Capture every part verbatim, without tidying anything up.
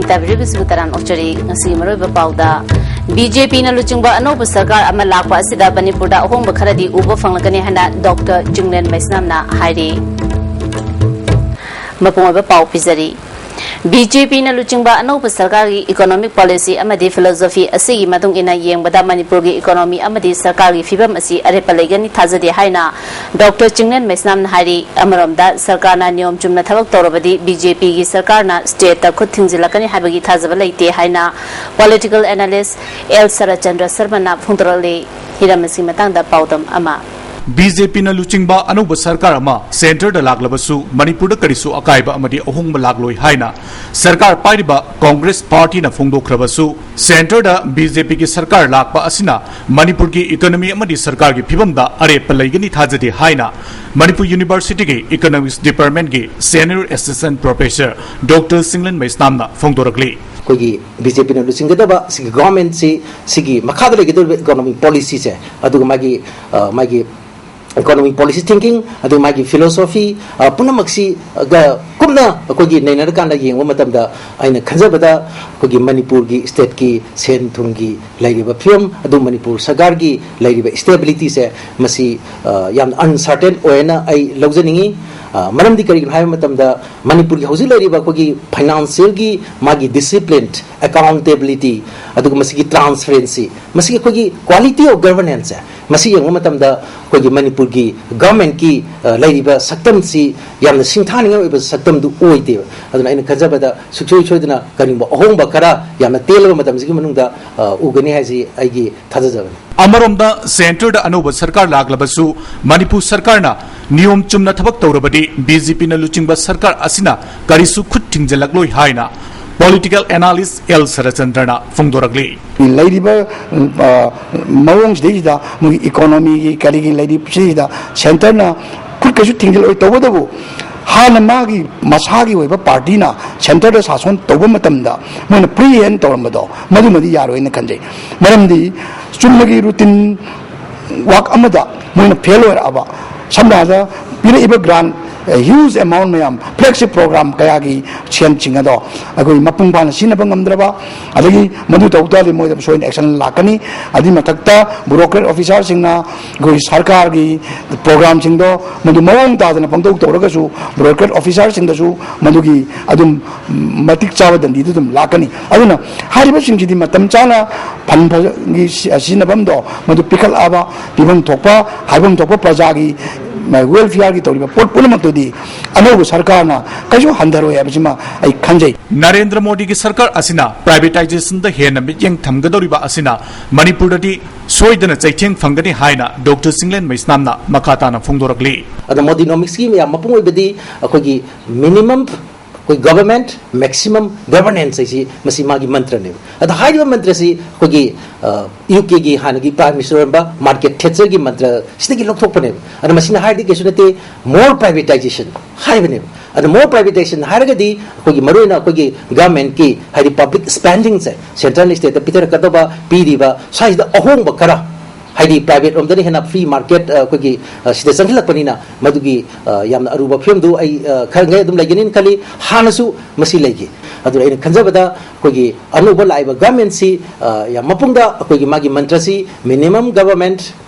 ꯇꯥꯕꯤꯔꯤꯕꯁꯤꯕꯨ ꯇꯔꯥꯝꯅ ꯑꯣꯛꯆꯔꯤ꯫ ꯉꯁꯤꯒꯤ ꯃꯔꯨꯑꯣꯏꯕ ꯄꯥꯎꯗ, ꯕꯤ ꯖꯦ ꯄꯤꯅ ꯂꯨꯆꯤꯡꯕ ꯑꯅꯧꯕ ꯁꯔꯀꯥꯔ ꯑꯃ ꯂꯥꯛꯄ ꯑꯁꯤꯗ ꯃꯅꯤꯄꯨꯔꯗ ꯑꯍꯣꯡꯕ ꯈꯔꯗꯤ ꯎꯕ ꯐꯪꯂꯛꯀꯅꯤ ꯍꯥꯏꯅ ꯗꯣꯛꯇꯔ ꯆꯤꯡꯂꯦꯟ ꯃꯩꯁꯅꯥꯝꯅ ꯍꯥꯏꯔꯤ꯫ ꯃꯄꯨꯡ ꯑꯣꯏꯕ ꯄꯥꯎ ꯄꯤꯖꯔꯤ꯫ ꯕꯤ ꯖꯦ ꯄꯤꯅ ꯂꯨꯆꯤꯡꯕ ꯑꯅꯧꯕ ꯁꯔꯀꯥꯔꯒꯤ economic policy ꯑꯃꯗꯤ philosophy ꯑꯁꯤꯒꯤ ꯃꯇꯨꯡ ꯏꯟꯅ ꯌꯦꯡꯕꯗ ꯃꯅꯤꯄꯨꯔꯒꯤ economy ꯑꯃꯗꯤ ꯁꯔꯀꯥꯔꯒꯤ ꯐꯤꯕꯝ ꯑꯁꯤ ꯑꯔꯦꯞꯄ ꯂꯩꯒꯅꯤ ꯊꯥꯖꯗꯦ ꯍꯥꯏꯅ ꯗꯣꯛꯇꯔ ꯆꯤꯡꯂꯦꯟ ꯃꯩꯁꯅꯥꯝꯅ ꯍꯥꯏꯔꯤ꯫ ꯑꯃꯔꯣꯝꯗ ꯁꯔꯀꯥꯔꯅ ꯅꯤꯌꯣꯝ ꯆꯨꯝꯅ ꯊꯕꯛ ꯇꯧꯔꯕꯗꯤ ꯕꯤ ꯖꯦ ꯄꯤꯒꯤ ꯁꯔꯀꯥꯔꯅ stateꯇ ꯈꯨꯠ ꯊꯤꯡꯖꯤꯜꯂꯛꯀꯅꯤ ꯍꯥꯏꯕꯒꯤ ꯊꯥꯖꯕ ꯂꯩꯇꯦ ꯍꯥꯏꯅ political analyst ꯑꯦꯜ ꯁꯔꯠꯆꯟꯗ꯭ꯔ ꯁꯔꯃꯅ ꯐꯣꯡꯗꯣꯔꯛꯂꯤ꯫ ꯍꯤꯔꯝ ꯑꯁꯤꯒꯤ ꯃꯇꯥꯡꯗ ꯄꯥꯎꯗꯝ ꯑꯃ꯫ ꯕꯤ ꯖꯦ ꯄꯤꯅ ꯂꯨꯆꯤꯡꯕ ꯑꯅꯧꯕ ꯁꯔꯀꯥꯔ ꯑꯃ centreꯗ ꯂꯥꯛꯂꯕꯁꯨ ꯃꯅꯤꯄꯨꯔꯗ ꯀꯔꯤꯁꯨ ꯑꯀꯥꯏꯕ ꯑꯃꯗꯤ ꯑꯍꯣꯡꯕ ꯂꯥꯛꯂꯣꯏ ꯍꯥꯏꯅ ꯁꯔꯀꯥꯔ ꯄꯥꯏꯔꯤꯕ ꯀꯣꯡꯒ꯭ꯔꯦꯁ ꯄꯥꯔꯇꯤꯅ ꯐꯣꯡꯗꯣꯛꯈ꯭ꯔꯕꯁꯨ, centreꯗ ꯕꯤ ꯖꯦ ꯄꯤꯒꯤ ꯁꯔꯀꯥꯔ ꯂꯥꯛꯄ ꯑꯁꯤꯅ ꯃꯅꯤꯄꯨꯔꯒꯤ economy ꯑꯃꯗꯤ ꯁꯔꯀꯥꯔꯒꯤ ꯐꯤꯕꯝꯗ ꯑꯔꯦꯞꯄ ꯂꯩꯒꯅꯤ ꯊꯥꯖꯗꯦ ꯍꯥꯏꯅ ꯃꯅꯤꯄꯨꯔ ꯌꯨꯅꯤꯚꯔꯁꯤꯇꯤꯒꯤ economics departmentꯀꯤ senior assistant professor doctor Chinglen ꯃꯩꯁꯅꯥꯝꯅ ꯐꯣꯡꯗꯣꯔꯛꯂꯤ꯫ ꯑꯩꯈꯣꯏꯒꯤ ꯕꯤ ꯖꯦ ꯄꯤꯅ ꯂꯨꯆꯤꯡꯒꯗꯕ ꯁꯤꯒꯤ governmentꯁꯤ, ꯁꯤꯒꯤ ꯃꯈꯥꯗ ꯂꯩꯒꯗꯧꯔꯤꯕ economic policyꯁꯦ, ꯑꯗꯨꯒ ꯃꯥꯒꯤ, ꯑ, ꯃꯥꯒꯤ economic policy thinking, ꯑꯗꯨꯒ ꯃꯥꯒꯤ philosophy, ꯑ, ꯄꯨꯝꯅꯃꯛꯁꯤꯒ ꯀꯨꯞꯅ ꯑꯩꯈꯣꯏꯒꯤ ꯅꯩꯅꯔꯀꯥꯟꯗ ꯌꯦꯡꯕ ꯃꯇꯝꯗ, ꯑꯩꯅ ꯈꯟꯖꯕꯗ ꯑꯩꯈꯣꯏꯒꯤ ꯃꯅꯤꯄꯨꯔꯒꯤ stateꯀꯤ ꯁꯦꯟ ꯊꯨꯝꯒꯤ ꯂꯩꯔꯤꯕ ꯐꯤꯕꯝ, ꯑꯗꯨ ꯃꯅꯤꯄꯨꯔ ꯁꯔꯀꯥꯔꯒꯤ ꯂꯩꯔꯤꯕ stabilityꯁꯦ, ꯃꯁꯤ, ꯑ, ꯌꯥꯝꯅ uncertain ꯑꯣꯏꯅ ꯑꯩ ꯂꯧꯖꯅꯤꯡꯉꯤ꯫ ꯑ, ꯃꯔꯝꯗꯤ ꯀꯔꯤꯒꯤꯅꯣ ꯍꯥꯏꯕ ꯃꯇꯝꯗ, ꯃꯅꯤꯄꯨꯔꯒꯤ ꯍꯧꯖꯤꯛ ꯂꯩꯔꯤꯕ ꯑꯩꯈꯣꯏꯒꯤ financialꯒꯤ ꯃꯥꯒꯤ discipline, accountability, ꯑꯗꯨꯒ ꯃꯁꯤꯒꯤ transparency, ꯃꯁꯤꯒꯤ ꯑꯩꯈꯣꯏꯒꯤ quality of governanceꯁꯦ, ꯃꯁꯤ ꯌꯦꯡꯕ ꯃꯇꯝꯗ ꯑꯩꯈꯣꯏꯒꯤ ꯃꯅꯤꯄꯨꯔꯒꯤ governmentꯀꯤ, ꯑ, ꯂꯩꯔꯤꯕ ꯁꯛꯇꯝꯁꯤ ꯌꯥꯝꯅ ꯁꯤꯡꯊꯥꯅꯤꯡꯉꯥꯏ ꯑꯣꯏꯕ ꯁꯛꯇꯝꯗꯨ ꯑꯣꯏꯗꯦꯕ꯫ ꯑꯗꯨꯅ ꯑꯩꯅ ꯈꯟꯖꯕꯗ ꯁꯨꯡꯁꯣꯏ ꯁꯣꯏꯗꯅ ꯀꯔꯤꯒꯨꯝꯕ ꯑꯍꯣꯡꯕ ꯈꯔ ꯌꯥꯝꯅ ꯇꯦꯜꯂꯕ ꯃꯇꯝꯁꯤꯒꯤ ꯃꯅꯨꯡꯗ, ꯑ, ꯎꯒꯅꯤ ꯍꯥꯏꯁꯤ ꯑꯩꯒꯤ ꯊꯥꯖꯖꯕꯅꯤ꯫ ꯑꯃꯔꯣꯝꯗ centreꯗ ꯑꯅꯧꯕ ꯁꯔꯀꯥꯔ ꯂꯥꯛꯂꯕꯁꯨ ꯃꯅꯤꯄꯨꯔ ꯁꯔꯀꯥꯔꯅ ꯅꯤꯌꯣꯝ ꯆꯨꯝꯅ ꯊꯕꯛ ꯇꯧꯔꯕꯗꯤ ꯕꯤ ꯖꯦ ꯄꯤꯅ ꯂꯨꯆꯤꯡꯕ ꯁꯔꯀꯥꯔ ꯑꯁꯤꯅ ꯀꯔꯤꯁꯨ ꯈꯨꯠ ꯊꯤꯡꯖꯤꯜꯂꯛꯂꯣꯏ ꯍꯥꯏꯅ political analyst ꯑꯦꯜ ꯁꯔꯠꯆꯟꯗ꯭ꯔꯅ ꯐꯣꯡꯗꯣꯔꯛꯂꯤ꯫ ꯂꯩꯔꯤꯕ, ꯑ, ꯃꯑꯣꯡꯁꯤꯗꯩꯁꯤꯗ ꯃꯣꯏꯒꯤ economyꯒꯤ ꯀꯔꯤꯒꯤ ꯂꯩꯔꯤꯕꯁꯤꯗꯩꯁꯤꯗ centreꯅ ꯈꯨꯠ ꯀꯩꯁꯨ ꯊꯤꯡꯖꯤꯜꯂꯣꯏ꯫ ꯇꯧꯕꯇꯕꯨ ꯍꯥꯟꯅ ꯃꯥꯒꯤ ꯃꯁꯥꯒꯤ ꯑꯣꯏꯕ ꯄꯥꯔꯇꯤꯅ centreꯗ ꯁꯥꯁꯣꯟ ꯇꯧꯕ ꯃꯇꯝꯗ ꯃꯣꯏꯅ free hand ꯇꯧꯔꯝꯕꯗꯣ ꯃꯗꯨꯃꯗꯤ ꯌꯥꯔꯣꯏꯅ ꯈꯟꯖꯩ꯫ ꯃꯔꯝꯗꯤ ꯆꯨꯝꯅꯒꯤ routine work ꯑꯃꯗ ꯃꯣꯏꯅ fail ꯑꯣꯏꯔꯛꯑꯕ, ꯁꯝꯅ ꯍꯥꯏꯔꯕꯗ ꯄꯤꯔꯛꯏꯕ grant ꯍ꯭ꯌꯨꯖ ꯑꯦꯃꯥꯎꯟ ꯃꯌꯥꯝ, ꯐ꯭ꯂꯦꯒꯁꯤꯞ ꯄ꯭ꯔꯣꯒ꯭ꯔꯥꯝ ꯀꯌꯥꯒꯤ ꯁꯦꯟꯁꯤꯡ ꯑꯗꯣ ꯑꯩꯈꯣꯏ ꯃꯄꯨꯡ ꯐꯥꯅ ꯁꯤꯖꯤꯟꯅꯕ ꯉꯝꯗ꯭ꯔꯕ, ꯑꯗꯒꯤ ꯃꯗꯨ ꯇꯧ ꯇꯥꯔꯗꯤ ꯃꯣꯏꯗ ꯁꯣꯏꯅ ꯑꯦꯛꯁꯟ ꯂꯥꯛꯀꯅꯤ꯫ ꯑꯗꯨꯒꯤ ꯃꯊꯛꯇ ꯕ꯭ꯌꯨꯔꯣꯀ꯭ꯔꯦꯠ ꯑꯣꯐꯤꯁꯥꯔꯁꯤꯡꯅ ꯑꯩꯈꯣꯏ ꯁꯔꯀꯥꯔꯒꯤ ꯄ꯭ꯔꯣꯒ꯭ꯔꯥꯝꯁꯤꯡꯗꯣ ꯃꯗꯨ ꯃꯑꯣꯡ ꯇꯥꯗꯅ ꯄꯥꯡꯊꯣꯛ ꯇꯧꯔꯒꯁꯨ ꯕ꯭ꯌꯨꯔꯣꯀ꯭ꯔꯦꯠ ꯑꯣꯐꯤꯁꯥꯔꯁꯤꯡꯗꯁꯨ ꯃꯗꯨꯒꯤ ꯑꯗꯨꯝ ꯃꯇꯤꯛ ꯆꯥꯕ ꯗꯟꯗꯤꯗꯨ ꯑꯗꯨꯝ ꯂꯥꯛꯀꯅꯤ꯫ ꯑꯗꯨꯅ ꯍꯥꯏꯔꯤꯕꯁꯤꯡꯁꯤꯗꯤ ꯃꯇꯝ ꯆꯥꯅ ꯐꯟ ꯐ-, ꯒꯤ ꯁꯤ-, ꯁꯤꯖꯤꯟꯅꯐꯝꯗꯣ ꯃꯗꯨ ꯄꯤꯈꯠꯂꯛꯑꯕ, ꯄꯤꯐꯝ ꯊꯣꯛꯄ, ꯍꯥꯏꯐꯝ ꯊꯣꯛꯄ ꯄ꯭ꯔꯖꯥꯒꯤ ꯋꯦꯜꯐꯤꯌꯥꯔꯒꯤ ꯇꯧꯔꯤꯕ ꯄꯣꯠ ꯄꯨꯝꯅꯃꯛꯇꯨꯗꯤ ꯑꯅꯧꯕ ꯁꯔꯀꯥꯔꯅ ꯀꯩꯁꯨ ꯍꯟꯊꯔꯣꯏ ꯍꯥꯏꯕꯁꯤꯃ ꯑꯩ ꯈꯟꯖꯩ꯫ ꯅꯔꯦꯟꯗ꯭ꯔ ꯃꯣꯗꯤꯒꯤ ꯁꯔꯀꯥꯔ ꯑꯁꯤꯅ ꯄ꯭ꯔꯥꯏꯚꯦꯇꯥꯏꯖꯦꯁꯟꯗ ꯍꯦꯟꯅ ꯃꯤꯠꯌꯦꯡ ꯊꯝꯒꯗꯧꯔꯤꯕ ꯑꯁꯤꯅ ꯃꯅꯤꯄꯨꯔꯗꯗꯤ ꯁꯣꯏꯗꯅ ꯆꯩꯊꯦꯡ ꯐꯪꯒꯅꯤ ꯍꯥꯏꯅ ꯗꯣꯛꯇꯔ ꯆꯤꯡꯂꯦꯟ ꯃꯩꯁꯅꯥꯝꯅ ꯃꯈꯥ ꯇꯥꯅ ꯐꯣꯡꯗꯣꯔꯛꯂꯤ꯫ ꯑꯗꯣ ꯃꯣꯗꯤꯅꯣꯃꯤꯛꯁꯀꯤ ꯌꯥꯝ ꯃꯄꯨꯡ ꯑꯣꯏꯕꯗꯤ ꯑꯩꯈꯣꯏꯒꯤ ꯃꯤꯅꯤꯃꯝ, ꯑꯩꯈꯣꯏ ꯒꯚꯔꯟꯃꯦꯟꯠ, ꯃꯦꯛꯁꯤꯃꯝ ꯒꯚꯔꯅꯦꯟꯁ ꯍꯥꯏꯁꯤ ꯃꯁꯤ ꯃꯥꯒꯤ ꯃꯟꯇ꯭ꯔꯅꯦꯕ꯫ ꯑꯗꯣ ꯍꯥꯏꯔꯤꯕ ꯃꯟꯇ꯭ꯔꯁꯤ ꯑꯩꯈꯣꯏꯒꯤ, ꯑ, ꯌꯨ ꯀꯦꯒꯤ ꯍꯥꯟꯅꯒꯤ ꯄ꯭ꯔꯥꯏꯝ ꯃꯤꯅꯤꯁꯇꯔ ꯑꯣꯏꯔꯝꯕ ꯃꯥꯔꯒꯔꯦꯠ ꯊꯦꯠꯆꯔꯒꯤ ꯃꯟꯇ꯭ꯔ ꯁꯤꯗꯒꯤ ꯂꯧꯊꯣꯛꯄꯅꯦꯕ꯫ ꯑꯗꯣ ꯃꯁꯤꯅ ꯍꯥꯏꯔꯗꯤ ꯀꯩꯁꯨ ꯅꯠꯇꯦ, ꯃꯣꯔ ꯄ꯭ꯔꯥꯏꯚꯦꯇꯥꯏꯖꯦꯁꯟ ꯍꯥꯏꯕꯅꯦꯕ꯫ ꯑꯗꯣ ꯃꯣꯔ ꯄ꯭ꯔꯥꯏꯚꯦꯇꯥꯏꯖꯦꯁꯟ ꯍꯥꯏꯔꯒꯗꯤ ꯑꯩꯈꯣꯏꯒꯤ ꯃꯔꯨꯑꯣꯏꯅ ꯑꯩꯈꯣꯏꯒꯤ ꯒꯚꯔꯟꯃꯦꯟꯠꯀꯤ, ꯍꯥꯏꯗꯤ ꯄꯕ꯭ꯂꯤꯛ ꯁ꯭ꯄꯦꯟꯗꯤꯡꯁꯦ, ꯁꯦꯟꯇ꯭ꯔꯦꯜ ꯁ꯭ꯇꯦꯠꯇ ꯄꯤꯊꯔꯛꯀꯗꯕ, ꯄꯤꯔꯤꯕ ꯁ꯭ꯋꯥꯏꯁꯤꯗ ꯑꯍꯣꯡꯕ ꯈꯔ, ꯍꯥꯏꯗꯤ ꯄ꯭ꯔꯥꯏꯚꯦꯠ ꯔꯣꯝꯗꯅ ꯍꯦꯟꯅ ꯐ꯭ꯔꯤ ꯃꯥꯔꯀꯦꯠ, ꯑ, ꯑꯩꯈꯣꯏꯒꯤ, ꯑ, ꯁꯤꯗ ꯆꯪꯁꯤꯜꯂꯛꯄꯅꯤꯅ ꯃꯗꯨꯒꯤ, ꯑ, ꯌꯥꯝꯅ ꯑꯔꯨꯕ ꯐꯤꯕꯝꯗꯨ ꯑꯩ, ꯑ, ꯈꯔ ꯉꯩ ꯑꯗꯨꯝ ꯂꯩꯒꯅꯤꯅ ꯈꯜꯂꯤ꯫ ꯍꯥꯟꯅꯁꯨ ꯃꯁꯤ ꯂꯩꯈꯤ꯫ ꯑꯗꯨꯅ ꯑꯩꯅ ꯈꯟꯖꯕꯗ ꯑꯩꯈꯣꯏꯒꯤ ꯑꯅꯧꯕ ꯂꯥꯛꯏꯕ ꯒꯚꯔꯟꯃꯦꯟꯠꯁꯤ, ꯑ, ꯌꯥꯝ ꯃꯄꯨꯡꯗ ꯑꯩꯈꯣꯏꯒꯤ ꯃꯥꯒꯤ ꯃꯟꯇ꯭ꯔꯁꯤ ꯃꯤꯅꯤꯃꯝ ꯒꯚꯔꯟꯃꯦꯟꯠ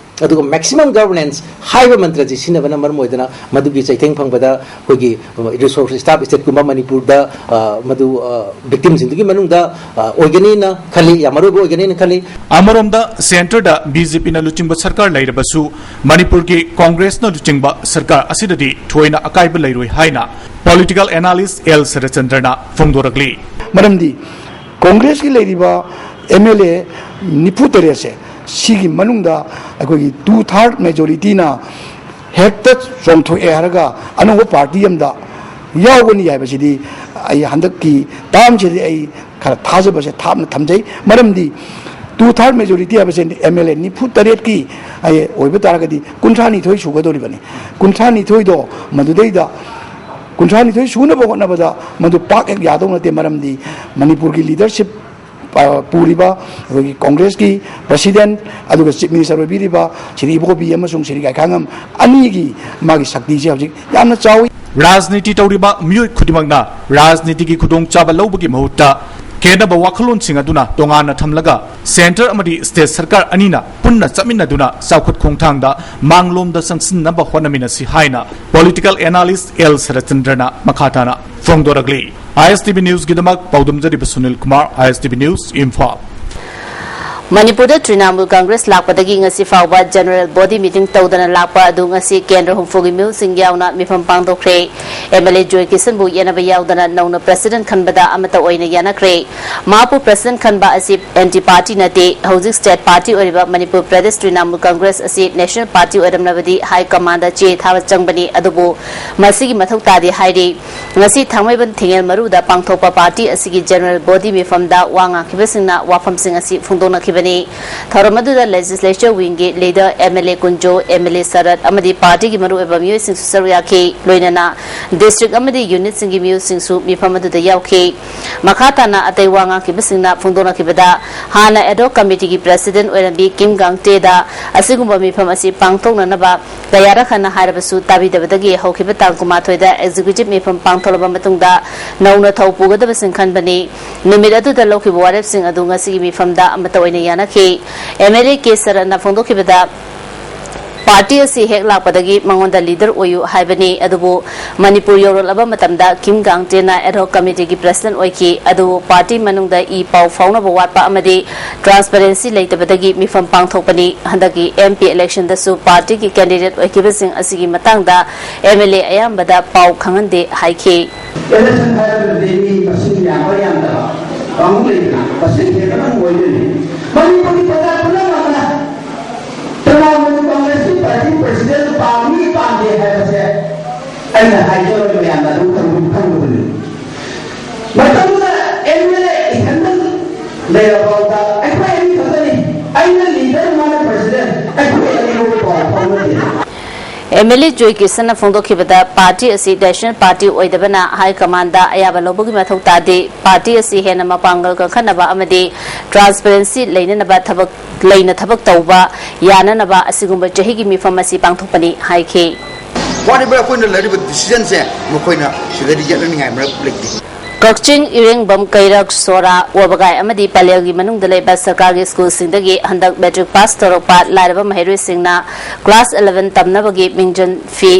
ꯑꯗꯨꯒ ꯃꯦꯛꯁꯤꯃꯝ ꯒꯚꯔꯅꯦꯟꯁ ꯍꯥꯏꯕ ꯃꯟꯇ꯭ꯔꯁꯤ ꯁꯤꯖꯤꯟꯅꯕꯅ ꯃꯔꯝ ꯑꯣꯏꯗꯅ ꯃꯗꯨꯒꯤ ꯆꯩꯊꯦꯡ ꯐꯪꯕꯗ ꯑꯩꯈꯣꯏꯒꯤ ꯔꯤꯁꯣꯔꯁ ꯁ꯭ꯇꯥꯐ ꯁ꯭ꯇꯦꯠꯀꯨꯝꯕ ꯃꯅꯤꯄꯨꯔꯗ, ꯑ, ꯃꯗꯨ, ꯑ, ꯚꯤꯛꯇꯤꯝꯁꯤꯡꯗꯨꯒꯤ ꯃꯅꯨꯡꯗ, ꯑ, ꯑꯣꯏꯒꯅꯤꯅ ꯈꯜꯂꯤ, ꯌꯥꯝ ꯃꯔꯨ ꯑꯣꯏꯕ ꯑꯣꯏꯒꯅꯤꯅ ꯈꯜꯂꯤ꯫ ꯑꯃꯔꯣꯝꯗ ꯁꯦꯟꯇꯔꯗ ꯕꯤ ꯖꯦ ꯄꯤꯅ ꯂꯨꯆꯤꯡꯕ ꯁꯔꯀꯥꯔ ꯂꯩꯔꯕꯁꯨ ꯃꯅꯤꯄꯨꯔꯒꯤ ꯀꯣꯡꯒ꯭ꯔꯦꯁꯅ ꯂꯨꯆꯤꯡꯕ ꯁꯔꯀꯥꯔ ꯑꯁꯤꯗꯗꯤ ꯊꯣꯏꯅ ꯑꯀꯥꯏꯕ ꯂꯩꯔꯣꯏ ꯍꯥꯏꯅ ꯄꯣꯂꯤꯇꯤꯀꯦꯜ ꯑꯦꯅꯥꯂꯤꯁ ꯑꯦꯜ ꯁꯔꯠꯆꯟꯗ꯭ꯔꯅ ꯐꯣꯡꯗꯣꯔꯛꯂꯤ꯫ ꯃꯔꯝꯗꯤ ꯀꯣꯡꯒ꯭ꯔꯦꯁꯀꯤ ꯂꯩꯔꯤꯕ ꯑꯦꯝ ꯑꯦꯜ ꯑꯦ ꯅꯤꯐꯨ ꯇꯔꯦꯠꯁꯦ, ꯁꯤꯒꯤ ꯃꯅꯨꯡꯗ ꯑꯩꯈꯣꯏꯒꯤ ꯇꯨ ꯊꯥꯔꯠ ꯃꯦꯖꯣꯔꯤꯇꯤꯅ ꯍꯦꯛꯇ ꯆꯣꯡꯊꯣꯛꯑꯦ ꯍꯥꯏꯔꯒ ꯑꯅꯧꯕ ꯄꯥꯔꯇꯤ ꯑꯃꯗ ꯌꯥꯎꯒꯅꯤ ꯍꯥꯏꯕꯁꯤꯗꯤ ꯑꯩ ꯍꯟꯗꯛꯀꯤ ꯇꯥꯝꯁꯤꯗꯤ ꯑꯩ ꯈꯔ ꯊꯥꯖꯕꯁꯦ ꯊꯥꯞꯅ ꯊꯝꯖꯩ꯫ ꯃꯔꯝꯗꯤ ꯇꯨ ꯊꯥꯔꯠ ꯃꯦꯖꯣꯔꯤꯇꯤ ꯍꯥꯏꯕꯁꯦ ꯑꯦꯝ ꯑꯦꯜ ꯑꯦ ꯅꯤꯐꯨ ꯇꯔꯦꯠꯀꯤ ꯑꯩ ꯑꯣꯏꯕ ꯇꯥꯔꯒꯗꯤ ꯀꯨꯟꯊ꯭ꯔꯥ ꯅꯤꯊꯣꯏ ꯁꯨꯒꯗꯧꯔꯤꯕꯅꯤ꯫ ꯀꯨꯟꯊ꯭ꯔꯥ ꯅꯤꯊꯣꯏꯗꯣ ꯃꯗꯨꯗꯩꯗ ꯀꯨꯟꯊ꯭ꯔꯥ ꯅꯤꯊꯣꯏ ꯁꯨꯅꯕ ꯍꯣꯠꯅꯕꯗ ꯃꯗꯨ ꯄꯥꯛ ꯍꯦꯛ ꯌꯥꯗꯧ ꯅꯠꯇꯦ꯫ ꯃꯔꯝꯗꯤ ꯃꯅꯤꯄꯨꯔꯒꯤ ꯂꯤꯗꯔꯁꯤꯞ ꯄꯨꯔꯤꯕ ꯑꯩꯈꯣꯏꯒꯤ ꯀꯣꯡꯒ꯭ꯔꯦꯁꯀꯤ ꯄ꯭ꯔꯁꯤꯗꯦꯟ ꯑꯗꯨꯒ ꯆꯤꯐ ꯃꯤꯅꯤꯁꯇꯔ ꯑꯣꯏꯕꯤꯔꯤꯕ ꯁ꯭ꯔꯤ ꯏꯕꯣꯕꯤ ꯑꯃꯁꯨꯡ ꯁ꯭ꯔꯤ ꯒꯥꯏꯈꯥꯉꯝ ꯑꯅꯤꯒꯤ ꯃꯥꯒꯤ ꯁꯛꯇꯤꯁꯦ ꯍꯧꯖꯤꯛ ꯌꯥꯝꯅ ꯆꯥꯎꯏ꯫ ꯔꯥꯖꯅꯤꯇꯤ ꯇꯧꯔꯤꯕ ꯃꯤꯑꯣꯏ ꯈꯨꯗꯤꯡꯃꯛꯅ ꯔꯥꯖꯅꯤꯇꯤꯒꯤ ꯈꯨꯗꯣꯡꯆꯥꯕ ꯂꯧꯕꯒꯤ ꯃꯍꯨꯠꯇ ꯈꯦꯠꯅꯕ ꯋꯥꯈꯜꯂꯣꯟꯁꯤꯡ ꯑꯗꯨꯅ ꯇꯣꯉꯥꯟꯅ ꯊꯝꯂꯒ ꯁꯦꯟꯇꯔ ꯑꯃꯗꯤ ꯁ꯭ꯇꯦꯠ ꯁꯔꯀꯥꯔ ꯑꯅꯤꯅ ꯄꯨꯟꯅ ꯆꯠꯃꯤꯟꯅꯗꯨꯅ ꯆꯥꯎꯈꯠ ꯈꯣꯡꯊꯥꯡꯗ ꯃꯥꯡꯂꯣꯝꯗ ꯆꯪꯁꯤꯟꯅꯕ ꯍꯣꯠꯅꯃꯤꯟꯅꯁꯤ ꯍꯥꯏꯅ ꯄꯣꯂꯤꯇꯤꯀꯦꯜ ꯑꯦꯅꯥꯂꯤꯁ꯭ꯠ ꯑꯦꯜ ꯁꯔꯠꯆꯟꯗ꯭ꯔꯅ ꯃꯈꯥ ꯇꯥꯅ ꯐꯣꯡꯗꯣꯔꯛꯂꯤ꯫ ꯑꯥꯏ ꯑꯦꯁ ꯇꯤ ꯚꯤ ꯅ꯭ꯌꯨꯁꯀꯤꯗꯃꯛ ꯄꯥꯎꯗꯝꯖꯔꯤꯕ ꯁꯨꯅꯤꯜ ꯀꯨꯃꯥꯔ, ꯑꯥꯏ ꯑꯦꯁ ꯇꯤ ꯚꯤ ꯅ꯭ꯌꯨꯁ, ꯏꯝꯐꯥꯜ꯫ ꯃꯅꯤꯄꯨꯔꯗ ꯇ꯭ꯔꯤꯅꯥꯃꯨꯜ ꯀꯪꯒ꯭ꯔꯦꯁ ꯂꯥꯛꯄꯗꯒꯤ ꯉꯁꯤ ꯐꯥꯎꯕ ꯖꯦꯅꯔꯦꯜ ꯕꯣꯗꯤ ꯃꯤꯇꯤꯡ ꯇꯧꯗꯅ ꯂꯥꯛꯄ ꯑꯗꯨ ꯉꯁꯤ ꯀꯦꯟꯗ꯭ꯔ ꯍꯨꯝꯐꯨꯒꯤ ꯃꯤꯍꯨꯠꯁꯤꯡ ꯌꯥꯎꯅ ꯃꯤꯐꯝ ꯄꯥꯡꯊꯣꯛꯈ꯭ꯔꯦ꯫ ꯑꯦꯝ ꯑꯦꯜ ꯑꯦ ꯖꯣꯏ ꯀꯤꯁꯟꯕꯨ ꯌꯦꯟꯅꯕ ꯌꯥꯎꯗꯅ ꯅꯧꯅ ꯄ꯭ꯔꯁꯤꯗꯦꯟꯠ ꯈꯟꯕꯗ ꯑꯃꯠꯇ ꯑꯣꯏꯅ ꯌꯥꯅꯈ꯭ꯔꯦ꯫ ꯃꯍꯥꯛꯄꯨ ꯄ꯭ꯔꯁꯤꯗꯦꯟꯠ ꯈꯟꯕ ꯑꯁꯤ ꯑꯦꯟꯇꯤ ꯄꯥꯔꯇꯤ ꯅꯠꯇꯦ꯫ ꯍꯧꯖꯤꯛ ꯁ꯭ꯇꯦꯠ ꯄꯥꯔꯇꯤ ꯑꯣꯏꯔꯤꯕ ꯃꯅꯤꯄꯨꯔ ꯄ꯭ꯔꯗꯦꯁ ꯇ꯭ꯔꯤꯅꯥꯃꯨꯜ ꯀꯪꯒ꯭ꯔꯦꯁ ꯑꯁꯤ ꯅꯦꯁꯅꯦꯜ ꯄꯥꯔꯇꯤ ꯑꯣꯏꯔꯝꯂꯕꯗꯤ ꯍꯥꯏ ꯀꯃꯥꯟꯗ ꯆꯦ ꯊꯥꯕ ꯆꯪꯕꯅꯤ, ꯑꯗꯨꯕꯨ ꯃꯁꯤꯒꯤ ꯃꯊꯧ ꯇꯥꯗꯦ ꯍꯥꯏꯔꯤ꯫ ꯉꯁꯤ ꯊꯥꯡꯃꯩꯕꯟ ꯊꯤꯡꯉꯦꯜ ꯃꯔꯨꯗ ꯄꯥꯡꯊꯣꯛꯄ ꯄꯥꯔꯇꯤ ꯑꯁꯤꯒꯤ ꯖꯦꯅꯔꯦꯜ ꯕꯣꯗꯤ ꯃꯤꯐꯝꯗ ꯋꯥ ꯉꯥꯡꯈꯤꯕꯁꯤꯡꯅ ꯋꯥꯐꯝꯁꯤꯡ ꯑꯁꯤ ꯐꯣꯡꯗꯣꯛꯅꯈꯤꯕꯅꯤ꯫ ꯊꯧꯔꯝ ꯑꯗꯨꯗ ꯂꯦꯖꯤꯁꯂꯦꯆꯔ ꯋꯤꯡꯒꯤ leader, M L A Kunjo, M L A Sarat ꯑꯃꯗꯤ ꯄꯥꯔꯇꯤꯒꯤ ꯃꯔꯨꯑꯣꯏꯕ ꯃꯤꯑꯣꯏꯁꯤꯡꯁꯨ ꯁꯔꯨꯛ ꯌꯥꯈꯤ꯫ ꯂꯣꯏꯅꯅ ꯗꯤꯁꯇ꯭ꯔꯤꯛ ꯑꯃꯗꯤ ꯌꯨꯅꯤꯠꯁꯤꯡꯒꯤ ꯃꯤꯑꯣꯏꯁꯤꯡꯁꯨ ꯃꯤꯐꯝ ꯑꯗꯨꯗ ꯌꯥꯎꯈꯤ꯫ ꯃꯈꯥ ꯇꯥꯅ ꯑꯇꯩ ꯋꯥ ꯉꯥꯡꯈꯤꯕꯁꯤꯡꯅ ꯐꯣꯡꯗꯣꯛꯅꯈꯤꯕꯗ, ꯍꯥꯟꯅ ꯑꯦꯗꯍꯣꯛ ꯀꯃꯤꯇꯤꯒꯤ ꯄ꯭ꯔꯁꯤꯗꯦꯟꯠ ꯑꯣꯏꯔꯝꯕꯤ ꯀꯤꯝ ꯒꯥꯡꯇꯦꯗ ꯑꯁꯤꯒꯨꯝꯕ ꯃꯤꯐꯝ ꯑꯁꯤ ꯄꯥꯡꯊꯣꯛꯅꯅꯕ ꯀꯌꯥꯔꯛ ꯍꯟꯅ ꯍꯥꯏꯔꯕꯁꯨ ꯇꯥꯕꯤꯗꯕꯗꯒꯤ ꯍꯧꯈꯤꯕ ꯇꯥꯡ ꯀꯨꯟꯃꯥꯊꯣꯏꯗ ꯑꯦꯛꯖꯤꯀ꯭ꯌꯨꯇꯤꯚ ꯃꯤꯐꯝ ꯄꯥꯡꯊꯣꯛꯂꯕ ꯃꯇꯨꯡꯗ ꯅꯧꯅ ꯊꯧ ꯄꯨꯒꯗꯕꯁꯤꯡ ꯈꯟꯕꯅꯤ꯫ ꯅꯨꯃꯤꯠ ꯑꯗꯨꯗ ꯂꯧꯈꯤꯕ ꯋꯥꯔꯦꯞꯁꯤꯡ ꯑꯗꯨ ꯉꯁꯤꯒꯤ ꯃꯤꯐꯝꯗ ꯑꯃꯠꯇ ꯑꯣꯏꯅ ꯌꯥꯅꯈꯤ꯫ ꯑꯦꯝ ꯑꯦꯜ ꯑꯦ ꯀꯦ ꯁꯔꯠꯅ ꯐꯣꯡꯗꯣꯛꯈꯤꯕꯗ, ꯄꯥꯔꯇꯤ ꯑꯁꯤ ꯍꯦꯛ ꯂꯥꯛꯄꯗꯒꯤ ꯃꯉꯣꯟꯗ ꯂꯤꯗꯔ ꯑꯣꯏꯌꯨ ꯍꯥꯏꯕꯅꯤ, ꯑꯗꯨꯕꯨ ꯃꯅꯤꯄꯨꯔ ꯌꯧꯔꯛꯂꯕ ꯃꯇꯝꯗ ꯀꯤꯝ ꯒꯥꯡꯇꯦꯅ ꯑꯦꯗꯍꯣꯛ ꯀꯃꯤꯇꯤꯒꯤ ꯄ꯭ꯔꯁꯤꯗꯦꯟꯠ ꯑꯣꯏꯈꯤ꯫ ꯑꯗꯨꯕꯨ ꯄꯥꯔꯇꯤ ꯃꯅꯨꯡꯗ ꯏ ꯄꯥꯎ ꯐꯥꯎꯅꯕ ꯋꯥꯠꯄ ꯑꯃꯗꯤ ꯇ꯭ꯔꯥꯟꯁꯄꯔꯦꯟꯁꯤ ꯂꯩꯇꯕꯗꯒꯤ ꯃꯤꯐꯝ ꯄꯥꯡꯊꯣꯛꯄꯅꯤ꯫ ꯍꯟꯗꯛꯀꯤ ꯑꯦꯝ ꯄꯤ ꯏꯂꯦꯛꯁꯟꯗꯁꯨ ꯄꯥꯔꯇꯤꯒꯤ ꯀꯦꯟꯗꯤꯗꯦꯠ ꯑꯣꯏꯈꯤꯕꯁꯤꯡ ꯑꯁꯤꯒꯤ ꯃꯇꯥꯡꯗ ꯑꯦꯝ ꯑꯦꯜ ꯑꯦ ꯑꯌꯥꯝꯕꯗ ꯄꯥꯎ ꯈꯪꯍꯟꯗꯦ ꯍꯥꯏꯈꯤ꯫ ꯏꯂꯦꯛꯁꯟ ꯍꯥꯏꯕꯗꯨꯗꯤ ꯃꯤ ꯃꯁꯤꯡ ꯌꯥꯝꯕ ꯌꯥꯝꯗꯕ ꯀꯥꯡꯕꯨ ꯂꯩꯗꯅ, ꯃꯁꯤꯡ ꯍꯦꯟꯕꯅ ꯑꯣꯏꯗꯣꯏꯅꯤ꯫ ꯃꯅꯤꯄꯨꯔꯒꯤ ꯄ꯭ꯔꯖꯥ ꯄꯨꯝꯅꯃꯛꯅ ꯇ꯭ꯔꯤꯅꯥꯃꯨꯜ ꯀꯪꯒ꯭ꯔꯦꯁꯀꯤ ꯄꯥꯔꯇꯤ ꯄ꯭ꯔꯁꯤꯗꯦꯟꯠ ꯄꯥꯝꯃꯤ ꯄꯥꯝꯗꯦ ꯍꯥꯏꯕꯁꯦ ꯑꯩꯅ ꯍꯥꯏꯖꯔꯣꯏ, ꯃꯌꯥꯝꯅ ꯑꯗꯨꯝ ꯈꯪꯕ-, ꯈꯪꯕꯗꯨꯅꯤ꯫ ꯃꯇꯝꯗꯨꯗ ꯑꯦꯝ ꯑꯦꯜ ꯑꯦ ꯏꯊꯟꯗ ꯂꯩꯔꯐꯥꯎꯗ ꯑꯩꯈꯣꯏ ꯑꯅꯤ ꯈꯛꯇꯅꯤ꯫ ꯑꯩꯅ ꯂꯤꯗꯔ, ꯃꯥꯅ ꯄ꯭ꯔꯁꯤꯗꯦꯟꯠ, ꯑꯩꯈꯣꯏ ꯑꯅꯤꯃꯛ ꯄꯥꯎ ꯐꯥꯎꯅꯗꯦ꯫ ꯑꯦꯝ ꯑꯦꯜ ꯑꯦ ꯖꯣꯏ ꯀꯤꯁꯟꯅ ꯐꯣꯡꯗꯣꯛꯈꯤꯕꯗ, ꯄꯥꯔꯇꯤ ꯑꯁꯤ ꯅꯦꯁꯅꯦꯜ ꯄꯥꯔꯇꯤ ꯑꯣꯏꯗꯕꯅ ꯍꯥꯏ ꯀꯃꯥꯟꯗ ꯑꯌꯥꯕ ꯂꯧꯕꯒꯤ ꯃꯊꯧ ꯇꯥꯗꯦ꯫ ꯄꯥꯔꯇꯤ ꯑꯁꯤ ꯍꯦꯟꯅ ꯃꯄꯥꯡꯒꯜ ꯀꯟꯈꯠꯅꯕ ꯑꯃꯗꯤ ꯇ꯭ꯔꯥꯟꯁꯄꯦꯔꯦꯟꯁꯤ ꯂꯩꯅꯅꯕ ꯊꯕꯛ ꯂꯩꯅ ꯊꯕꯛ ꯇꯧꯕ ꯌꯥꯅꯅꯕ ꯑꯁꯤꯒꯨꯝꯕ ꯆꯍꯤꯒꯤ ꯃꯤꯐꯝ ꯑꯁꯤ ꯄꯥꯡꯊꯣꯛꯄꯅꯤ ꯍꯥꯏꯈꯤ꯫ Whatever ꯑꯩꯈꯣꯏꯅ ꯂꯧꯔꯤꯕ decisionꯁꯦ ꯃꯈꯣꯏꯅ ꯁꯤꯗꯗꯤ ꯌꯦꯠꯅꯅꯤꯡꯉꯥꯏ ꯃꯔꯝ ꯂꯩꯇꯦ꯫ ꯀꯛꯆꯤꯡ, ꯏꯔꯦꯡꯕꯝ, ꯀꯩꯔꯛ, ꯁꯣꯔꯥ, ꯋꯥꯕꯒꯥꯏ ꯑꯃꯗꯤ ꯄꯂꯦꯜꯒꯤ ꯃꯅꯨꯡꯗ ꯂꯩꯕ ꯁꯔꯀꯥꯔꯒꯤ ꯁ꯭ꯀꯨꯜꯁꯤꯡꯗꯒꯤ ꯍꯟꯗꯛ ꯃꯦꯇ꯭ꯔꯤꯛ ꯄꯥꯁ ꯇꯧꯔꯛꯄ ꯂꯥꯏꯔꯕ ꯃꯍꯩꯔꯣꯏꯁꯤꯡꯅ ꯀ꯭ꯂꯥꯁ eleven ꯇꯝꯅꯕꯒꯤ ꯃꯤꯡꯖꯟ ꯐꯤ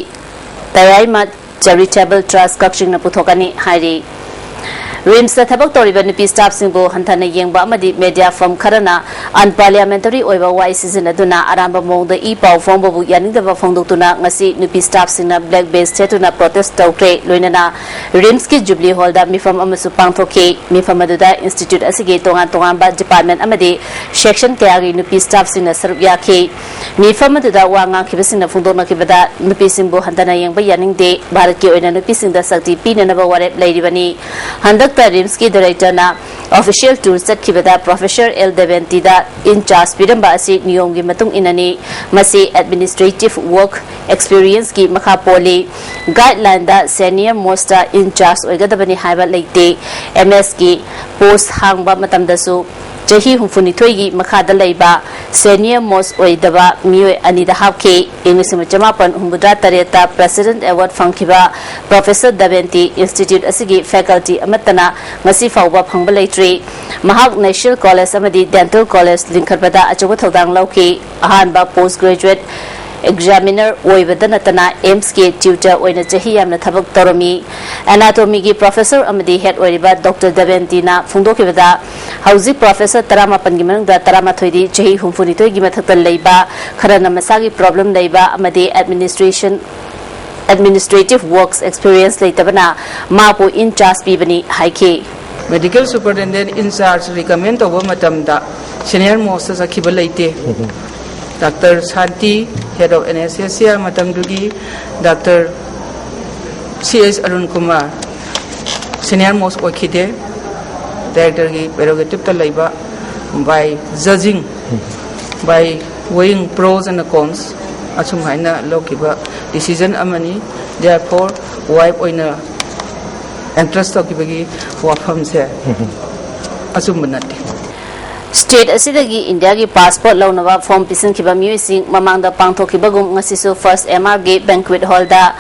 ꯇꯌꯥꯏꯃ ꯆꯦꯔꯤꯇꯦꯕꯜ ꯇ꯭ꯔꯁ ꯀꯛꯆꯤꯡꯅ ꯄꯨꯊꯣꯛꯀꯅꯤ ꯍꯥꯏꯔꯤ꯫ ꯔꯤꯝꯁꯇ ꯊꯕꯛ ꯇꯧꯔꯤꯕ ꯅꯨꯄꯤ ꯁ꯭ꯇꯥꯐꯁꯤꯡꯕꯨ ꯍꯟꯊꯅ ꯌꯦꯡꯕ ꯑꯃꯗꯤ ꯃꯦꯗꯤꯌꯥ ꯐꯔꯝ ꯈꯔꯅ ꯑꯟꯄꯥꯔꯂꯤꯌꯥꯃꯦꯟꯇꯔꯤ ꯑꯣꯏꯕ ꯋꯥꯍꯩ ꯁꯤꯖꯤꯟꯅꯗꯨꯅ ꯑꯔꯥꯟꯕ ꯃꯑꯣꯡꯗ ꯏ ꯄꯥꯎ ꯐꯣꯡꯕꯕꯨ ꯌꯥꯅꯤꯡꯗꯕ ꯐꯣꯡꯗꯣꯛꯇꯨꯅ ꯉꯁꯤ ꯅꯨꯄꯤ ꯁ꯭ꯇꯥꯐꯁꯤꯡꯅ ꯕ꯭ꯂꯦꯛ ꯕꯦꯖ ꯊꯦꯠꯇꯨꯅ ꯄ꯭ꯔꯣꯇꯦꯁ ꯇꯧꯈ꯭ꯔꯦ꯫ ꯂꯣꯏꯅꯅ ꯔꯤꯝꯁꯀꯤ ꯖꯨꯕꯤꯂꯤ ꯍꯣꯜꯗ ꯃꯤꯐꯝ ꯑꯃꯁꯨ ꯄꯥꯡꯊꯣꯛꯈꯤ꯫ ꯃꯤꯐꯝ ꯑꯗꯨꯗ ꯏꯟꯁꯇꯤꯇ꯭ꯌꯨꯠ ꯑꯁꯤꯒꯤ ꯇꯣꯉꯥꯟ ꯇꯣꯉꯥꯟꯕ ꯗꯤꯄꯥꯔꯠꯃꯦꯟ ꯑꯃꯗꯤ ꯁꯦꯛꯁꯟ ꯀꯌꯥꯒꯤ ꯅꯨꯄꯤ ꯁ꯭ꯇꯥꯐꯁꯤꯡꯅ ꯁꯔꯨꯛ ꯌꯥꯈꯤ꯫ ꯃꯤꯐꯝ ꯑꯗꯨꯗ ꯋꯥ ꯉꯥꯡꯈꯤꯕꯁꯤꯡꯅ ꯐꯣꯡꯗꯣꯛꯅꯈꯤꯕꯗ, ꯅꯨꯄꯤꯁꯤꯡꯕꯨ ꯍꯟꯊꯅ ꯌꯦꯡꯕ ꯌꯥꯅꯤꯡꯗꯦ, ꯚꯥꯔꯠꯀꯤ ꯑꯣꯏꯅ ꯅꯨꯄꯤꯁꯤꯡꯗ ꯁꯛꯇꯤ ꯄꯤꯅꯅꯕ ꯋꯥꯔꯦꯞ ꯂꯩꯔꯤꯕꯅꯤ꯫ ꯍꯟꯗꯛꯇ ꯔꯤꯝꯁꯀꯤ ꯗꯥꯏꯔꯦꯛꯇꯔꯅ ꯑꯣꯐꯤꯁꯤꯌꯦꯜ ꯇꯨꯔ ꯆꯠꯈꯤꯕꯗ ꯄ꯭ꯔꯣꯐꯦꯁꯔ ꯑꯦꯜ ꯗꯦꯕꯦꯟꯇꯤꯗ ꯏꯟ ꯆꯥꯔꯖ ꯄꯤꯔꯝꯕ ꯑꯁꯤ ꯅꯤꯌꯣꯝꯒꯤ ꯃꯇꯨꯡ ꯏꯟꯅꯅꯤ꯫ ꯃꯁꯤ ꯑꯦꯗꯃꯤꯅꯤꯁꯇ꯭ꯔꯦꯇꯤꯚ ꯋꯥꯔꯛ ꯑꯦꯛꯁꯄꯤꯔꯤꯌꯦꯟꯁꯀꯤ ꯃꯈꯥ ꯄꯣꯜꯂꯤ꯫ ꯒꯥꯏꯗꯂꯥꯏꯟꯗ ꯁꯦꯅꯤꯌꯔ ꯃꯣꯁꯇ ꯏꯟ ꯆꯥꯔꯖ ꯑꯣꯏꯒꯗꯕꯅꯤ ꯍꯥꯏꯕ ꯂꯩꯇꯦ꯫ ꯑꯦꯝ ꯑꯦꯁꯀꯤ ꯄꯣꯁ ꯍꯥꯡꯕ ꯃꯇꯝꯗꯁꯨ ꯆꯍꯤ ꯍꯨꯝꯐꯨꯅꯤꯊꯣꯏꯒꯤ ꯃꯈꯥꯗ ꯂꯩꯕ ꯁꯦꯅꯤꯌꯔ ꯃꯣꯁ ꯑꯣꯏꯗꯕ ꯃꯤꯑꯣꯏ ꯑꯅꯤꯗ ꯍꯥꯞꯈꯤ꯫ ꯏꯪ ꯂꯤꯁꯤꯡ ꯑꯃ ꯆꯃꯥꯄꯟ ꯍꯨꯝꯐꯨꯇꯔꯦꯠꯇ ꯄ꯭ꯔꯦꯁꯤꯗꯦꯟꯠ ꯑꯦꯋꯥꯔꯗ ꯐꯪꯈꯤꯕ ꯄ꯭ꯔꯣꯐꯦꯁꯔ ꯗꯕꯦꯟꯇꯤ ꯏꯟꯁꯇꯤꯇ꯭ꯌꯨꯠ ꯑꯁꯤꯒꯤ ꯐꯦꯀꯜꯇꯤ ꯑꯃꯠꯇꯅ ꯉꯁꯤ ꯐꯥꯎꯕ ꯐꯪꯕ ꯂꯩꯇ꯭ꯔꯤ꯫ ꯃꯍꯥꯛ ꯅꯦꯁꯅꯦꯜ ꯀꯣꯂꯦꯖ ꯑꯃꯗꯤ ꯗꯦꯟꯇꯦꯜ ꯀꯣꯂꯦꯖ ꯂꯤꯡꯈꯠꯄꯗ ꯑꯆꯧꯕ ꯊꯧꯗꯥꯡ ꯂꯧꯈꯤ꯫ ꯑꯍꯥꯟꯕ ꯄꯣꯁ ꯒ꯭ꯔꯦꯖꯨꯑꯦꯠ ꯑꯦꯛꯖꯥꯃꯤꯅꯔ ꯑꯣꯏꯕꯗ ꯅꯠꯇꯅ ꯑꯦꯝꯁꯀꯤ ꯇ꯭ꯌꯨꯇꯔ ꯑꯣꯏꯅ ꯆꯍꯤ ꯌꯥꯝꯅ ꯊꯕꯛ ꯇꯧꯔꯝꯃꯤ꯫ ꯑꯦꯅꯥꯇꯣꯃꯤꯒꯤ ꯄ꯭ꯔꯣꯐꯦꯁꯔ ꯑꯃꯗꯤ ꯍꯦꯗ ꯑꯣꯏꯔꯤꯕ ꯗꯣꯛꯇꯔ ꯗꯕꯦꯟꯇꯤꯅ ꯐꯣꯡꯗꯣꯛꯈꯤꯕꯗ, ꯍꯧꯖꯤꯛ ꯄ꯭ꯔꯣꯐꯦꯁꯔ ꯇꯔꯥꯃꯥꯄꯟꯒꯤ ꯃꯅꯨꯡꯗ ꯇꯔꯥꯃꯥꯊꯣꯏꯗꯤ ꯆꯍꯤ ꯍꯨꯝꯐꯨꯅꯤꯊꯣꯏꯒꯤ ꯃꯊꯛꯇ ꯂꯩꯕ, ꯈꯔꯅ ꯃꯁꯥꯒꯤ ꯄ꯭ꯔꯣꯕ꯭ꯂꯦꯝ ꯂꯩꯕ ꯑꯃꯗꯤ ꯑꯦꯗꯃꯤꯅꯤꯁꯇ꯭ꯔꯦꯁꯟ ꯑꯦꯗꯃꯤꯅꯤꯁꯇ꯭ꯔꯦꯇꯤꯚ ꯋꯥꯔꯛꯁ ꯑꯦꯛꯁꯄꯤꯔꯤꯌꯦꯟꯁ ꯂꯩꯇꯕꯅ ꯃꯥꯕꯨ ꯏꯟ ꯆꯥꯔꯖ ꯄꯤꯕꯅꯤ ꯍꯥꯏꯈꯤ꯫ Medical Superintendent in charge recommend ꯇꯧꯕ ꯃꯇꯝꯗ senior most ꯆꯠꯈꯤꯕ ꯂꯩꯇꯦ꯫ Doctor Shanti, head of anesthesia ꯃꯇꯝꯗꯨꯒꯤ, doctor C S Arun Kumar, senior most ꯑꯣꯏꯈꯤꯗꯦ꯫ ꯗꯥꯏꯔꯦꯛꯇꯔꯒꯤ prerogative ꯇ ꯂꯩꯕ, by judging, by weighing pros and cons, ꯑꯁꯨꯝ ꯍꯥꯏꯅ ꯂꯧꯈꯤꯕ decision ꯑꯃꯅꯤ꯫ Therefore, wife ꯑꯣꯏꯅ entrust ꯇꯧꯈꯤꯕꯒꯤ ꯋꯥꯐꯝꯁꯦ ꯑꯆꯨꯝꯕ ꯅꯠꯇꯦ꯫ State ꯑꯁꯤꯗꯒꯤ ꯏꯟꯗꯤꯌꯥꯒꯤ passport ꯂꯧꯅꯕ form ꯄꯤꯁꯤꯟꯈꯤꯕ ꯃꯤꯑꯣꯏꯁꯤꯡ ꯃꯃꯥꯡꯗ ꯄꯥꯡꯊꯣꯛꯈꯤꯕꯒꯨꯝ ꯉꯁꯤꯁꯨ First M R ꯒꯤ banquet hall ꯗ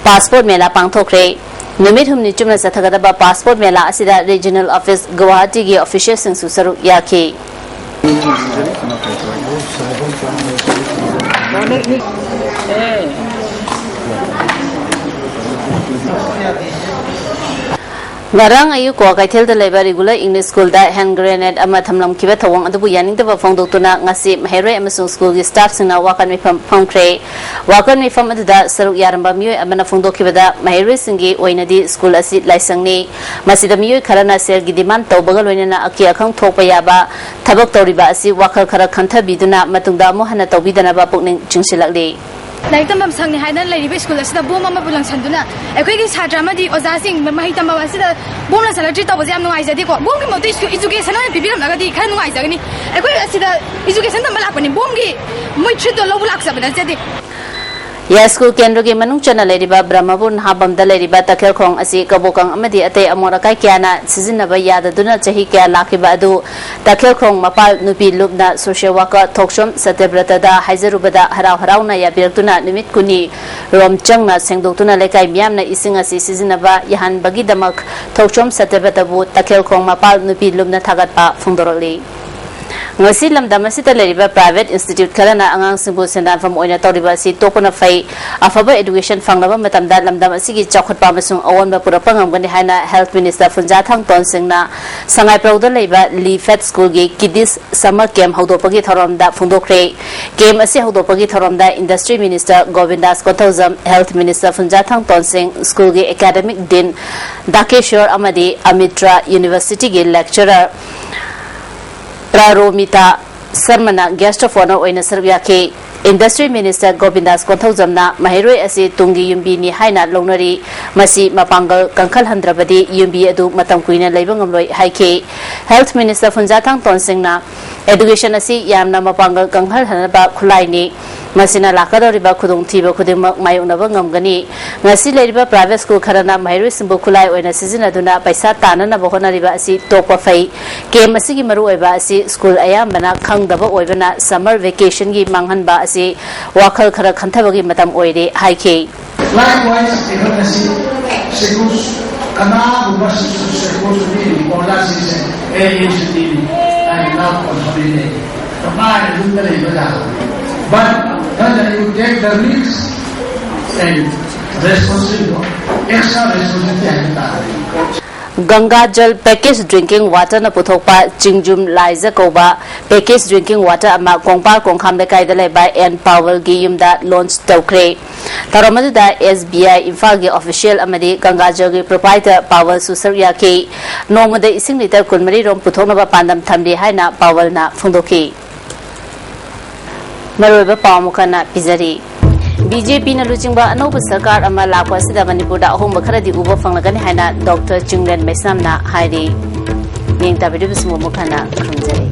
passport ꯃꯦꯂꯥ ꯄꯥꯡꯊꯣꯛꯈ꯭ꯔꯦ꯫ ꯅꯨꯃꯤꯠ ꯍꯨꯝꯅꯤ ꯆꯨꯞꯅ ꯆꯠꯊꯒꯗꯕ passport ꯃꯦꯂꯥ ꯑꯁꯤꯗ regional office ꯒꯨꯋꯥꯍꯥꯇꯤꯒꯤ official ꯁꯤꯡꯁꯨ ꯁꯔꯨꯛ ꯌꯥꯈꯤ꯫ ꯉꯔꯥꯡ ꯑꯌꯨꯛ ꯀ꯭ꯋꯥꯀꯩꯊꯦꯜꯗ ꯂꯩꯕ Regular English School ꯗ hand grenade ꯑꯃ ꯊꯝꯂꯝꯈꯤꯕ ꯊꯧꯑꯣꯡ ꯑꯗꯨꯕꯨ ꯌꯥꯅꯤꯡꯗꯕ ꯐꯣꯡꯗꯣꯛꯇꯨꯅ ꯉꯁꯤ ꯃꯍꯩꯔꯣꯏ ꯑꯃꯁꯨꯡ school ꯒꯤ staff ꯁꯤꯡꯅ ꯋꯥꯀꯠ ꯃꯤꯐꯝ ꯐꯝꯈ꯭ꯔꯦ꯫ ꯋꯥꯀꯠ ꯃꯤꯐꯝ ꯑꯗꯨꯗ ꯁꯔꯨꯛ ꯌꯥꯔꯝꯕ ꯃꯤꯑꯣꯏ ꯑꯃꯅ ꯐꯣꯡꯗꯣꯛꯈꯤꯕꯗ, ꯃꯍꯩꯔꯣꯏꯁꯤꯡꯒꯤ ꯑꯣꯏꯅꯗꯤ school ꯑꯁꯤ ꯂꯥꯏꯁꯪꯅꯤ꯫ ꯃꯁꯤꯗ ꯃꯤꯑꯣꯏ ꯈꯔꯅ ꯁꯦꯜꯒꯤ demand ꯇꯧꯕꯒ ꯂꯣꯏꯅꯅ ꯑꯀꯤ ꯑꯈꯪ ꯊꯣꯛꯄ ꯌꯥꯕ ꯊꯕꯛ ꯇꯧꯔꯤꯕ ꯑꯁꯤ ꯋꯥꯈꯜ ꯈꯔ ꯈꯟꯊꯕꯤꯗꯨꯅ ꯃꯇꯨꯡꯗ ꯑꯃꯨꯛ ꯍꯟꯅ ꯇꯧꯕꯤꯗꯅꯕ ꯄꯨꯛꯅꯤꯡ ꯆꯤꯡꯁꯤꯜꯂꯛꯂꯤ꯫ ꯂꯥꯏꯔꯤꯛ ꯇꯝꯐꯝ ꯁꯪꯅꯤ ꯍꯥꯏꯅ ꯂꯩꯔꯤꯕ school ꯑꯁꯤꯗ bomb ꯑꯃꯕꯨ ꯂꯪꯁꯟꯗꯨꯅ ꯑꯩꯈꯣꯏꯒꯤ ꯁꯥꯇ꯭ꯔ ꯑꯃꯗꯤ ꯑꯣꯖꯥꯁꯤꯡ ꯃꯍꯩ ꯇꯝꯐꯝ ꯑꯁꯤꯗ bomb ꯂꯪꯁꯜꯂꯛꯇ꯭ꯔꯤ ꯇꯧꯕꯁꯦ ꯌꯥꯝ ꯅꯨꯡꯉꯥꯏꯖꯗꯦꯀꯣ꯫ Bomb ꯒꯤ ꯃꯍꯨꯠꯇ school education ꯑꯣꯏꯅ ꯄꯤꯕꯤꯔꯝꯂꯒꯗꯤ ꯈꯔ ꯅꯨꯡꯉꯥꯏꯖꯒꯅꯤ꯫ ꯑꯩꯈꯣꯏ ꯑꯁꯤꯗ education ꯇꯝꯕ ꯂꯥꯛꯄꯅꯤ, bomb ꯒꯤ ꯃꯣꯏ threat ꯇꯣ ꯂꯧꯕ ꯂꯥꯛꯆꯕ ꯅꯠꯆꯗꯦ꯫ ꯌꯥꯏꯁ꯭ꯀꯨꯜ ꯀꯦꯟꯗ꯭ꯔꯒꯤ ꯃꯅꯨꯡ ꯆꯟꯅ ꯂꯩꯔꯤꯕ ꯕ꯭ꯔꯍꯃꯄꯨꯔ ꯅꯍꯥꯕꯝꯗ ꯂꯩꯔꯤꯕ ꯇꯈꯦꯜꯈꯣꯡ ꯑꯁꯤ ꯀꯕꯣꯀꯪ ꯑꯃꯗꯤ ꯑꯇꯩ ꯑꯃꯣꯠ ꯑꯀꯥꯏ ꯀꯌꯥꯅ ꯁꯤꯖꯤꯟꯅꯕ ꯌꯥꯗꯗꯨꯅ ꯆꯍꯤ ꯀꯌꯥ ꯂꯥꯛꯈꯤꯕ ꯑꯗꯨ ꯇꯈꯦꯜꯈꯣꯡ ꯃꯄꯥꯜ ꯅꯨꯄꯤ ꯂꯨꯞꯅ social worker ꯊꯣꯛꯆꯣꯝ ꯁꯇ꯭ꯌꯕ꯭ꯔꯇꯗ ꯍꯥꯏꯖꯔꯨꯕꯗ ꯍꯔꯥꯎ ꯍꯔꯥꯎꯅ ꯌꯥꯕꯤꯔꯛꯇꯨꯅ ꯅꯨꯃꯤꯠ ꯀꯨꯟꯅꯤ ꯔꯣꯝ ꯆꯪꯅ ꯁꯦꯡꯗꯣꯛꯇꯨꯅ ꯂꯩꯀꯥꯏ ꯃꯤꯌꯥꯝꯅ ꯏꯁꯤꯡ ꯑꯁꯤ ꯁꯤꯖꯤꯟꯅꯕ ꯌꯥꯍꯟꯕꯒꯤꯗꯃꯛ ꯊꯣꯛꯆꯣꯝ ꯁꯇ꯭ꯌꯕ꯭ꯔꯇꯕꯨ ꯇꯈꯦꯜꯈꯣꯡ ꯃꯄꯥꯜ ꯅꯨꯄꯤ ꯂꯨꯞꯅ ꯊꯥꯒꯠꯄ ꯐꯣꯡꯗꯣꯔꯛꯂꯤ꯫ ꯉꯁꯤ ꯂꯝꯗꯝ ꯑꯁꯤꯗ ꯂꯩꯔꯤꯕ private institute ꯈꯔꯅ ꯑꯉꯥꯡꯁꯤꯡꯕꯨ ꯁꯦꯟꯗꯥꯟꯐꯝ ꯑꯣꯏꯅ ꯇꯧꯔꯤꯕ ꯑꯁꯤ ꯇꯣꯛꯄꯅ ꯐꯩ꯫ ꯑꯐꯕ education ꯐꯪꯂꯕ ꯃꯇꯝꯗ ꯂꯝꯗꯝ ꯑꯁꯤꯒꯤ ꯆꯥꯎꯈꯠꯄ ꯑꯃꯁꯨꯡ ꯑꯑꯣꯟꯕ ꯄꯨꯔꯛꯄ ꯉꯝꯒꯅꯤ ꯍꯥꯏꯅ Health Minister ꯐꯨꯟꯖꯥꯊꯥꯡ ꯇꯣꯟꯁꯤꯡꯅ ꯁꯉꯥꯏꯄ꯭ꯔꯧꯗ ꯂꯩꯕ Lee Fed School ꯒꯤ Kiddies Summer Camp ꯍꯧꯗꯣꯛꯄꯒꯤ ꯊꯧꯔꯝꯗ ꯐꯣꯡꯗꯣꯛꯈ꯭ꯔꯦ꯫ Camp ꯑꯁꯤ ꯍꯧꯗꯣꯛꯄꯒꯤ ꯊꯧꯔꯝꯗ Industry Minister ꯒꯣꯕꯤꯟꯗꯥꯁ ꯀꯣꯊꯧꯖꯝ, Health Minister ꯐꯨꯟꯖꯥꯊꯥꯡ ꯇꯣꯟꯁꯤꯡ, school ꯒꯤ academic dean ꯗꯥꯀꯦꯁ꯭ꯋꯔ ꯑꯃꯗꯤ ꯑꯃꯤꯇ꯭ꯔ University ꯒꯤ lecturer ꯄ꯭ꯔꯥꯔꯣꯃꯤꯇꯥ ꯁꯔꯃꯅ guest of honour ꯑꯣꯏꯅ ꯁꯔꯨꯛ ꯌꯥꯈꯤ꯫ Industry Minister ꯒꯣꯕꯤꯟꯗꯥꯁ ꯀꯣꯟꯊꯧꯖꯝꯅ ꯃꯍꯩꯔꯣꯏ ꯑꯁꯤ ꯇꯨꯡꯒꯤ ꯌꯨꯝꯕꯤꯅꯤ ꯍꯥꯏꯅ ꯂꯧꯅꯔꯤ꯫ ꯃꯁꯤ ꯃꯄꯥꯡꯒꯜ ꯀꯟꯈꯠꯍꯟꯗ꯭ꯔꯕꯗꯤ ꯌꯨꯝꯕꯤ ꯑꯗꯨ ꯃꯇꯝ ꯀꯨꯏꯅ ꯂꯩꯕ ꯉꯝꯂꯣꯏ ꯍꯥꯏꯈꯤ꯫ Health Minister ꯐꯨꯟꯖꯥꯊꯥꯡ ꯇꯣꯟꯁꯤꯡꯅ education ꯑꯁꯤ ꯌꯥꯝꯅ ꯃꯄꯥꯡꯒꯜ ꯀꯟꯈꯠꯍꯟꯅꯕ ꯈꯨꯠꯂꯥꯏꯅꯤ꯫ ꯃꯁꯤꯅ ꯂꯥꯛꯀꯗꯧꯔꯤꯕ ꯈꯨꯗꯣꯡꯊꯤꯕ ꯈꯨꯗꯤꯡꯃꯛ ꯃꯥꯌꯣꯛꯅꯕ ꯉꯝꯒꯅꯤ꯫ ꯉꯁꯤ ꯂꯩꯔꯤꯕ private school ꯈꯔꯅ ꯃꯍꯩꯔꯣꯏꯁꯤꯡꯕꯨ ꯈꯨꯠꯂꯥꯏ ꯑꯣꯏꯅ ꯁꯤꯖꯤꯟꯅꯗꯨꯅ ꯄꯩꯁꯥ ꯇꯥꯅꯅꯕ ꯍꯣꯠꯅꯔꯤꯕ ꯑꯁꯤ ꯇꯣꯛꯄ ꯐꯩ꯫ Camp ꯑꯁꯤꯒꯤ ꯃꯔꯨꯑꯣꯏꯕ ꯑꯁꯤ school ꯑꯌꯥꯝꯕꯅ ꯈꯪꯗꯕ ꯑꯣꯏꯕꯅ summer vacationꯒꯤ ꯃꯥꯡꯍꯟꯕ ꯑꯁꯤ ꯋꯥꯈꯜ ꯈꯔ ꯈꯟꯊꯕꯒꯤ ꯃꯇꯝ ꯑꯣꯏꯔꯦ ꯍꯥꯏꯈꯤ꯫ Likewise, ꯑꯩꯈꯣꯏ ꯉꯁꯤ ꯁꯦꯀꯨꯁ, ꯀꯅꯥꯒꯨꯝꯕ ꯁꯦꯀꯨꯁ, ꯁꯦꯀꯨꯁ ꯁꯨꯇꯤꯅꯤ, ꯀꯣꯔꯣꯅꯥ ꯁꯤꯁꯦ, ꯑꯦ, ꯑꯦ, ꯁꯨꯇꯤꯅꯤ, ꯑꯩ ꯂꯥꯞ ꯀꯣꯟꯊꯣꯛꯏꯅꯦ꯫ ꯀꯃꯥꯏꯅ ꯌꯨꯝꯗ ꯂꯩꯕ ꯌꯥꯕ? But when you take the risk and responsibility, extra responsibility ꯍꯥꯏꯕ ꯇꯥꯔꯦ꯫ ꯒꯪꯒꯥꯖꯜ package drinking waterꯅ ꯄꯨꯊꯣꯛꯄ ꯆꯤꯡꯖꯨꯝ ꯂꯥꯏꯖ ꯀꯧꯕ package drinking water ꯑꯃ ꯀꯣꯡꯄꯥꯜ ꯀꯣꯡꯈꯥꯝ ꯂꯩꯀꯥꯏꯗ ꯂꯩꯕ ꯑꯦꯟ ꯄꯥꯋꯜꯒꯤ ꯌꯨꯝꯗ launch ꯇꯧꯈ꯭ꯔꯦ꯫ ꯊꯧꯔꯝ ꯑꯗꯨꯗ SBI ꯏꯝꯐꯥꯜꯒꯤ official ꯑꯃꯗꯤ ꯒꯪꯒꯥꯖꯜꯒꯤ proprietor ꯄꯥꯋꯜꯁꯨ ꯁꯔꯨꯛ ꯌꯥꯈꯤ꯫ ꯅꯣꯡꯃꯗ ꯏꯁꯤꯡ litre ꯀꯨꯟꯃꯔꯤ ꯔꯣꯝ ꯄꯨꯊꯣꯛꯅꯕ ꯄꯥꯟꯗꯝ ꯊꯝꯂꯤ ꯍꯥꯏꯅ ꯄꯥꯋꯜꯅ ꯐꯣꯡꯗꯣꯛꯈꯤ꯫ ꯃꯔꯨꯑꯣꯏꯕ ꯄꯥꯎ ꯑꯃꯨꯛ ꯍꯟꯅ ꯄꯤꯖꯔꯤ꯫ BJPꯅ ꯂꯨꯆꯤꯡꯕ ꯑꯅꯧꯕ ꯁꯔꯀꯥꯔ ꯑꯃ ꯂꯥꯛꯄ ꯑꯁꯤꯗ ꯃꯅꯤꯄꯨꯔꯗ ꯑꯍꯣꯡꯕ ꯈꯔꯗꯤ ꯎꯕ ꯐꯪꯂꯒꯅꯤ ꯍꯥꯏꯅ ꯗꯣꯛꯇꯔ ꯆꯤꯡꯂꯦꯟ ꯃꯩꯁꯅꯥꯝꯅ ꯍꯥꯏꯔꯤ꯫ ꯌꯦꯡꯇꯥꯕꯤꯔꯤꯕꯁꯤꯡꯕꯨ ꯑꯃꯨꯛ ꯍꯟꯅ ꯈꯨꯔꯨꯝꯖꯔꯤ꯫